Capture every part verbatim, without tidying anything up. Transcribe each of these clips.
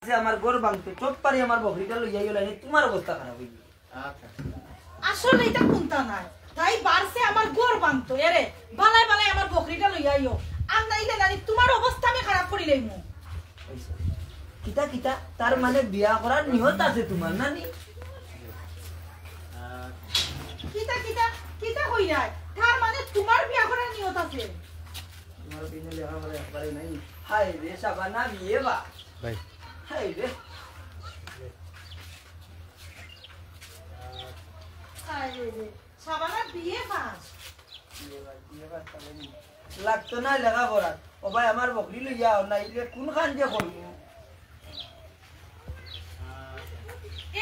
যে আমার ঘর ভাঙতো, চুপ পারি আমার বকরিটা লইয়া আইও, নাইলে তুমার অবস্থা খারাপ অইযিবো। আসলে ইটা কুন্তা নায়, তাই বারছে আমার ঘর ভাঙতো, এরে বালায় বালায় আমার বকরিটা লইয়া আইও, আর নাইলে নানি তুমার অবস্থা আমি খারাপ করিলাইমু। কিতা কিতা? তার মানে বিয়া করার নিয়ত আছে তুমার, নানি? কিতা কিতা কিতা কইরায়? তার মানে তুমার বিয়া করার নিয়ত আছে? তুমার বিনা লেখাপড়া একবারে নাই। হায় রে, শাবানা বিয়ে বা। ভাই। হায় রে। হায় রে, শাবানা বিয়ে পাস। লাগতো না লেখাপড়া। ও ভাই, আমার বকরি লইয়া আও, নাইলে কুনখান যে করমু।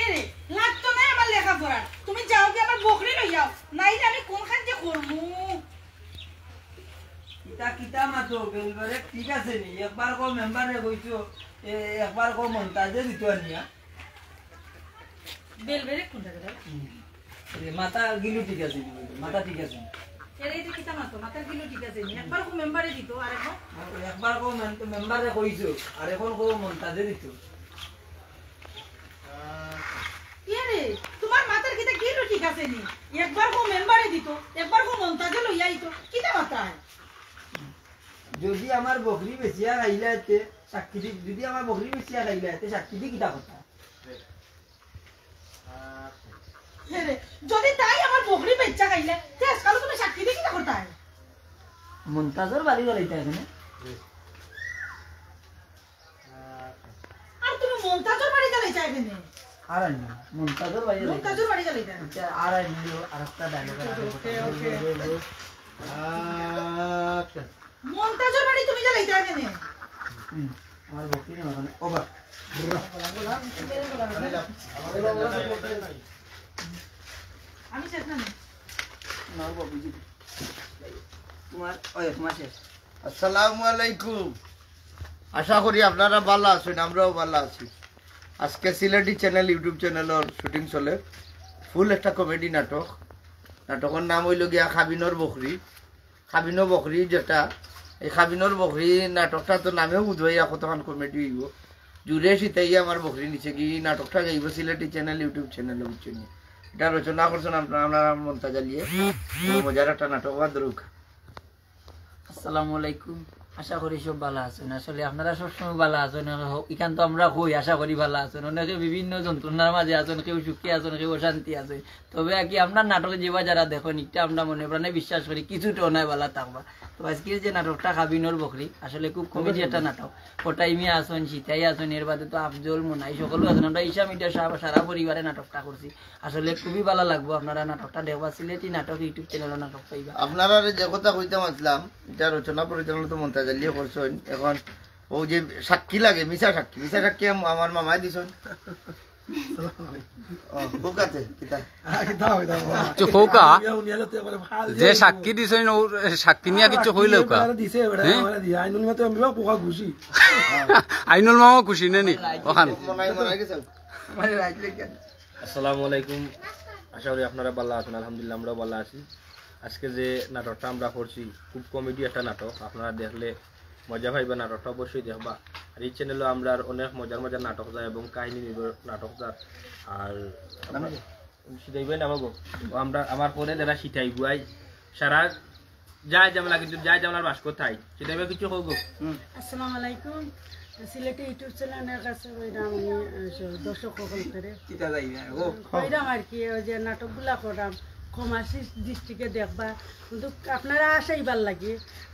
এরে, লাগতো না আমার লেখাপড়া। তুমি যাও গিয়া আমার বকরি লইয়া আও, নাইলে আমি কুনখান যে করমু। কিতা কিতা মাতো, বেলবারে ঠিক আছে নি? একবার কও মেম্বারে কইছো, এ, একবার কও মন্তাজে দিতো আনিয়া। বেলবারে কোনটা রে? হুম। এ, মাথা গিলু ঠিক আছে নি? মাথা ঠিক আছে নি? এরে, ইটা কিতা মাতো? মাথার গিলু ঠিক আছে নি? একবার কও মেম্বারে দিতো, আর একবার? একবার কও মেম-, মেম্বারে কইছো, আর এখন কও মন্তাজে দিতো। এরে, তুমার মাথার কিতা গিলু ঠিক আছে নি? একবার কও মেম্বারে দিতো, একবার কও মন্তাজে লইয়া আইতো। কিতা মাতায়? যদি আমার বকরি বেচিয়া খাইলাইতে, সাক্ষী দি, যদি আমার বকরি বেচিয়া খাইলাইতে, সাক্ষী দি কিতা কথা? এরে, যদি তাই আমার বকরি বেচিয়া খাইলে, তে আজকাল তুমি সাক্ষী দি কিতা করতায়? মন্তাজর বাড়ি গেলাইতে এখানে। আর তুমি মন্তাজর বাড়ি গেলে চাইবে নে? আর আইন না, মন্তাজর বাড়ি গেলে। মন্তাজর বাড়ি গেলে চাইবে। আচ্ছা, আর আইন নিল, আর একটা ডায়লগ। ওকে, ওকে। আচ্ছা। মন্তাজর বাড়ি তুমি গেলে চাইবে নে? হুম, আমার ভক্তি নেই ওখানে। ও বা। আমি শেষ না নি? না, ও বাবু, জি। তোমার, ওই, তোমার শেষ। আসসালামু আলাইকুম। আশা করি আপনারা ভালা আছইন, আমরাও ভালা আছি। আজকে সিলেটি চ্যানেল, YouTube চ্যানেলর শুটিং চলে। ফুল একটা কমেডি নাটক। নাটকর নাম অইলো গিয়া খাবিনর বকরি। খাবিনর বকরি যেটা, এই খাবিনর বকরি নাটকটা তো নামেউ বুঝবায় কতখান কমেডি অইবো। জুরে সিতাইয়া আমার বকরি নিছে কি, এই নাটকটা যাইবো সিলেটি চ্যানেল, YouTube চ্যানেল, বুঝছইন নি? এটা রচনা করছইন আপনারা, আপনারা মন্তাজ আলীয়ে। খুব মজার একটা নাটক, বাদ রুক। আসসালামু আলাইকুম। আশা করি সব ভালা আছইন। আসলে আপনারা সবসময় ভালা আছইন। ইখান তো আমরা কই, আশা করি ভালা আছইন। অনেকে বিভিন্ন যন্ত্রণার মাঝে আছইন, কেউ সুখে আছইন, কেউ অশান্তি আছইন। তবে আর কি, আমরার নাটক যেবা যারা দেখইন, ইটা আমরা মনে প্রাণে বিশ্বাস করি, কিছুটা অনায় ভালা থাকবা। তো আজকের যে নাটকটা খাবিনর বকরি, আসলে খুব কমেডি একটা নাটক। কটাই মিয়া আছইন, সিতাই আছইন, এর বাদে তো আফজল, মনাই, সকলেউ আছইন। আমরা ঈশা মিডিয়া সারা, সারা পরিবারে নাটকটা করছি। আসলে খুবই ভালা লাগবো, আপনারা নাটকটা দেখবা। সিলেটি নাটক YouTube চ্যানেলো নাটক পাইবা। আপনারারে যে কথা কইতাম আছলাম, ইটা রচনা পরিচালনা তো মন্তাজ আলীয়ে করছইন। এখন ও যে সাক্ষী লাগে, মিছা সাক্ষী, মিছা সাক্ষী আম-, আমার মামায় দিছইন। ও, কউক্কা তে, কিতা? কিচ্ছু কউক্কা? যে সাক্ষী দিছইন, ও সাক্ষী নিয়া কিচ্ছু কইলে কউক্কা? হ্যাঁ? আইনুল মামা খুশি নে নি? ওখান। মনাই মারা গেছে। আসসালামু আলাইকুম, আশা করি আপনারা ভালা আছইন। আলহামদুলিল্লাহ, আমরাও ভালা আছি। আজকে যে নাটকটা আমরা করছি, খুব কমেডি একটা নাটক, আপনারা দেখলে মজা পাইবা, নাটকটা অবশ্যই দেখবা। আর এই চ্যানেলো আমরার অনেক মজার মজার নাটক যায় এবং কাহিনী নির্ভর নাটক যায়। আর আপনারা সিতাই ভাই নামো গো। ও আমরা, আমার পরে যারা সিতাই বুয়াই, সারা যায় ঝামেলা, কিন্তু যায় ঝামেলার বাস্ক থাই। সিতাই ভাই কিছু কও গো। আসসালামু আলাইকুম। সিলেটি YouTube চ্যানেলের কাছে কইরাম আমি, আহ, দর্শক সকলরে। কিতা যাই না গো। কইরাম আর কি, ওই যে নাটকগুলা কররাম, ক্ষমা সি-, দৃষ্টিতে দেখবা। কিন্তু আপনারা আশাইবার লাগি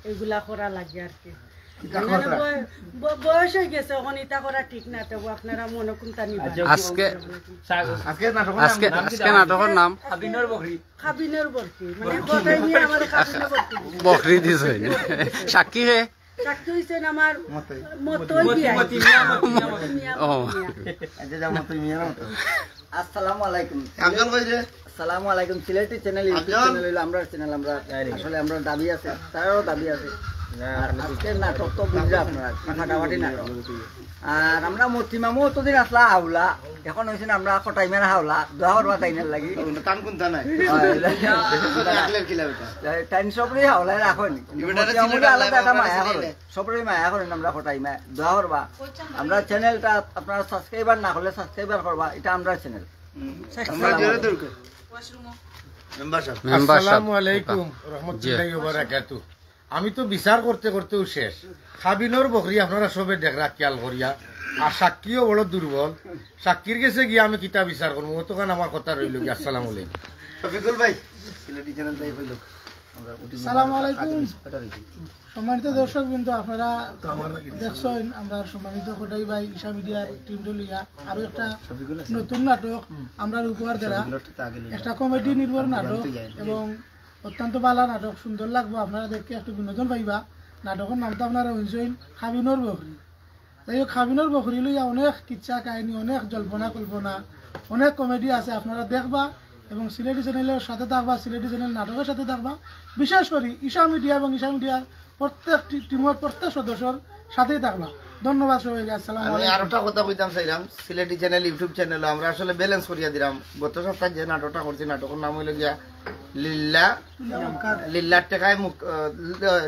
এইগুলা করা লাগে আর কি। কিতা মানে কথা? বয়-, ব-, বয়স অই গেছে, অখন ইতা করা ঠিক না, তবু আপনারা মনো কুনতা নিবা। আজকে, আজকে নাটকর নাম আজকে, কিতা? আজকে নাটকর নাম? খাবিনর বকরি। খাবিনর বকরি, মানে কটাই মিয়া আমার খাবিনর বকরি। বকরি দিছইন। সাক্ষী কে? সাক্ষী অইছইন আমার মতই। মতই বিয়াই। মতি মিয়া, মতি মিয়া, মতি মিয়া। ও। আচ্ছা, যা মতই মিয়া মতই। আসসালামু আলাইকুম। আফজল কই রে? আসসালামু আলাইকুম। Sylheti channel, YouTube Afzal. Channel অইলো আমরার চ্যানেল, আমরা আসলে আমরার দাবি আছে, তারারও দাবি আছে। আর আজকের নাটক তো বুঝরা আপনারা, ফাটাফাটি নাটক। আর আমরা মতি মামু অতদিন আছলা আউলা, এখন অইছে না, আমরা কটাই মার হাওলা, দোয়া করবা তাইনর লাগি। টান কুন্তা নাই। হয়। রাখলে কি লাভ এটা? তাই টাইম সবরে হাওলায় রাখইন। এবারে মতিয়া ছিল মুখে আলাদা একটা মায়া করইন। সবরে মায়া করইন, আমরা কটাই মায় দোয়া করবা। আমরা চ্যানেলটা আপনারা সাবস্ক্রাইবার না করলে সাবস্ক্রাইবার করবা, এটা আমরার চ্যানেল। হুম। আমরা জোরে দরকার। মেম্বার সাহেব। মেম্বার সাহেব। আসসালামু আলাইকুম রহমতুল্লাহি ওয়া বারাকাতুহু। আমি তো বিচার করতে করতেও শেষ। খাবিনর বকরি আপনারা সবে দেখরা খেয়াল করিয়া, আর সাক্ষীও বড় দুর্বল। সাক্ষীর গেছে গিয়া আমি কিতা বিচার করবো, অতখান আমার কথা রইল গিয়া। আসসালামু আলাইকুম। শফিকুল ভাই, সিলেটি চ্যানেল তাই হইল। সালাম আলাইকুম। সম্মানিত দর্শকবৃন্দ, আপনারা দেখছেন আমরা সম্মানিত কটাই ভাই ঈশা মিডিয়ার টিম লইয়া আরো একটা নতুন নাটক আমরা উপহার দিলাম। একটা কমেডি নির্ভর নাটক এবং অত্যন্ত ভালা নাটক, সুন্দর লাগবো। আপনারা দেখে একটু বিনোদন পাইবা। নাটকর নাম তো আপনারা হুনছইন, খাবিনর বকরি। যাই হোক, খাবিনর বকরি লইয়া অনেক কিচ্ছা কাহিনী, অনেক জল্পনা কল্পনা, অনেক কমেডি আছে, আপনারা দেখবা এবং সিলেটি চ্যানেলর সাথে থাকবা, সিলেটি চ্যানেল নাটকর সাথে থাকবা। বিশেষ করি ঈশা মিডিয়া এবং ঈশা মিডিয়ার প্রত্যেক টি-, টিমর প্রত্যেক সদস্যর সাথেই থাকবা। ধন্যবাদ সবাইকে। আসসালামু আমি আলাইকুম। আরোটা কথা কইতাম চাইলাম, সিলেটি চ্যানেল, YouTube চ্যানেল আমরা আসলে ব্যালেন্স করিয়া দিলাম। গত সপ্তাহে যে নাটকটা করছি, নাটকর নাম হইল গিয়া লিল্লা, লিল্লার টেকায় মুখ, আহ,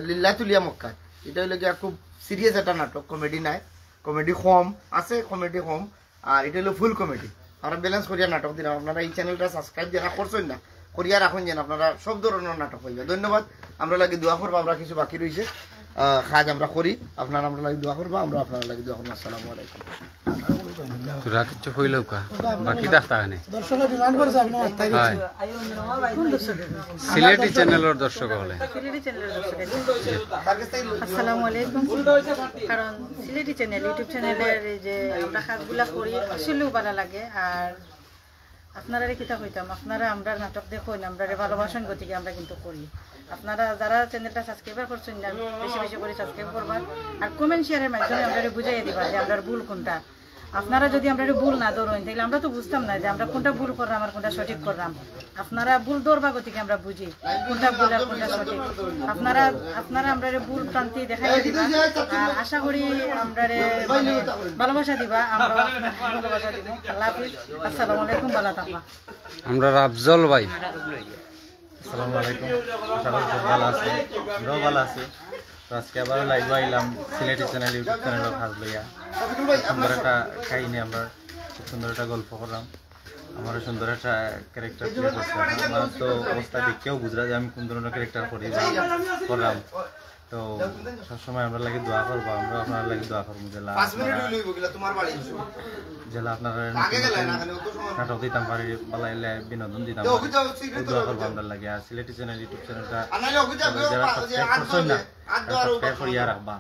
লিল্লা তুলিয়া মক্কাত। এটা হইল গিয়া খুব সিরিয়াস একটা নাটক, কমেডি নাই, কমেডি কম আছে, কমেডি কম। আর এটা হইল ফুল কমেডি। আমরা ব্যালেন্স করিয়া নাটক দিলাম। আপনারা এই চ্যানেলটা সাবস্ক্রাইব যারা করছেন না, করিয়া রাখুন যেন আপনারা সব ধরনের নাটক পাইবা। ধন্যবাদ। আমরা লাগি দোয়া করবা, আমরা কিছু বাকি রইছে, আহ, কাজ আমরা করি। আপনারা আমরা লাগি দোয়া করবা, আমরা আপনারা লাগি দোয়া করবো। আসসালামু আলাইকুম। তোরা কিচ্ছু কইলেও কা? বাকি ডাক্তার আনে। দর্শকে ডিমান্ড করছে আপনি মাত্তাই হয়। সিলেটি চ্যানেলর দর্শক হলে। সিলেটি চ্যানেলর দর্শক হলে। আসসালামু আলাইকুম। কারণ সিলেটি চ্যানেল, YouTube চ্যানেলের এই যে আমরা কাজগুলা করি, আসলেও ভালা লাগে। আর আপনারারে কিতা কইতাম, আপনারা আমরার নাটক দেখইন, আমরারে ভালোবাসইন, গতিকে আমরা কিন্তু করি। আপনারা যারা চ্যানেলটা সাবস্ক্রাইবার করছেন না, বেশি বেশি করি সাবস্ক্রাইব করবা। আর কমেন্ট শেয়ারের মাধ্যমে আমরারে বুঝাইয়া দিবা যে আমরার ভুল কোনটা। আপনারা যদি আমরারে ভুল না ধরইন, তাইলে আমরা তো বুঝতাম না যে আমরা কোনটা ভুল করলাম আর কোনটা সঠিক করলাম। আপনারা ভুল ধরবা, গতিকে আমরা বুঝি কোনটা ভুল আর কোনটা সঠিক। আপনারা, আপনারা আমরারে ভুল প্রান্তি দেখাইয়া দিবা। আর আশা করি আমরারে, মানে, ভালোবাসা দিবা, আমরাও আপনারে ভালোবাসা দিব। আল্লাহ হাফিজ। আসসালামু আলাইকুম, ভালা থাকবা। আমরার আফজল ভাই। আসসালামু আলাইকুম, আশা করি সব ভালা আছেন, আমরাও ভালা আছি। তো আজকে আবার লাইভে আইলাম সিলেটি চ্যানেল, YouTube চ্যানেলর কাজ লইয়া। খুব সুন্দর একটা কাহিনী, আমরা খুব সুন্দর একটা গল্প করলাম। আমরা সুন্দর একটা ক্যারেক্টার প্লে করছি। আমার তো অবস্থা দেখেও বুঝরা যে আমি কোন ধরনের ক্যারেক্টার করি বা করলাম। তো সবসময় আমরার লাগি দোয়া করবা, আমরা আপনার লাগি দোয়া করবো। জেলা আপনারা, জেলা আপনারা নতুন নতুন নাটক দিতাম পারি, বালা ইলে বিনোদন দিতাম পারি। দোয়া করবা আমরার লাগি। আর সিলেটি চ্যানেল, YouTube চ্যানেলটা যারা সাবস্ক্রাইব করছেন না, সাবস্ক্রাইব করিয়া রাখবা,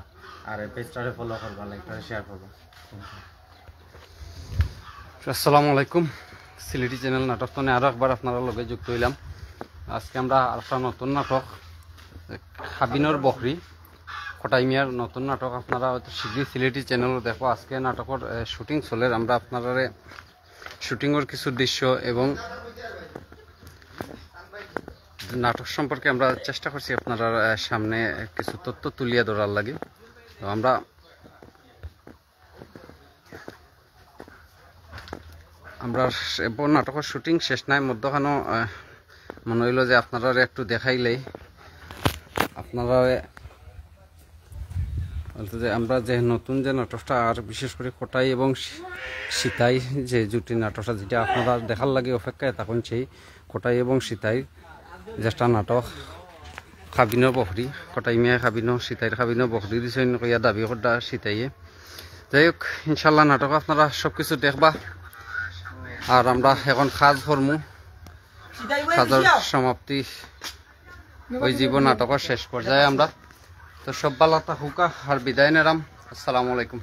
আর পেজটারে ফলো করবা, লাইকটারে শেয়ার করবা। আসসালামু আলাইকুম। সিলেটি চ্যানেল নাটক তনে আরো একবার আপনারা লগে যুক্ত হইলাম। আজকে আমরা আরেকটা নতুন নাটক, খাবিনর বকরি, কটাই মিয়ার নতুন নাটক। আপনারা হয়তো শীঘ্রই সিলেটি চ্যানেলও দেখবো। আজকে নাটকর, এ, শুটিং চলের। আমরা আপনারারে শুটিংর কিছু দৃশ্য এবং নাটক সম্পর্কে আমরা চেষ্টা করছি আপনারার, এ, সামনে কিছু তথ্য তুলিয়া ধরার লাগি। তো আমরা আমরা এবার নাটকর শুটিং শেষ নাই, মধ্যখানো, আহ, মনে হইলো যে আপনারারে একটু দেখাইলেই, আপনারা বলতে যে আমরা যে নতুন যে নাটকটা, আর বিশেষ করে কটাই এবং সি-, সিতাই যে জুটি নাটকটা, যেটা আপনারা দেখার লাগি অপেক্ষায় থাকইন, সেই কটাই এবং সিতাই যেটা নাটক, খাবিনর বকরি, কটাই মিয়ায় খাবিনর, সিতাইর খাবিনর বকরি দিছইন কইয়া দাবি কররা সিতাইয়ে। যাই হোক, ইনশাল্লাহ নাটক আপনারা সবকিছু দেখবা। আর আমরা এখন কাজ করমু, কাজর সমাপ্তি অইযিবো নাটকর শেষ পর্যায়ে আমরা। তো সব ভালা থাকুক্কা আর বিদায় নেরাম। আসসালামু আলাইকুম।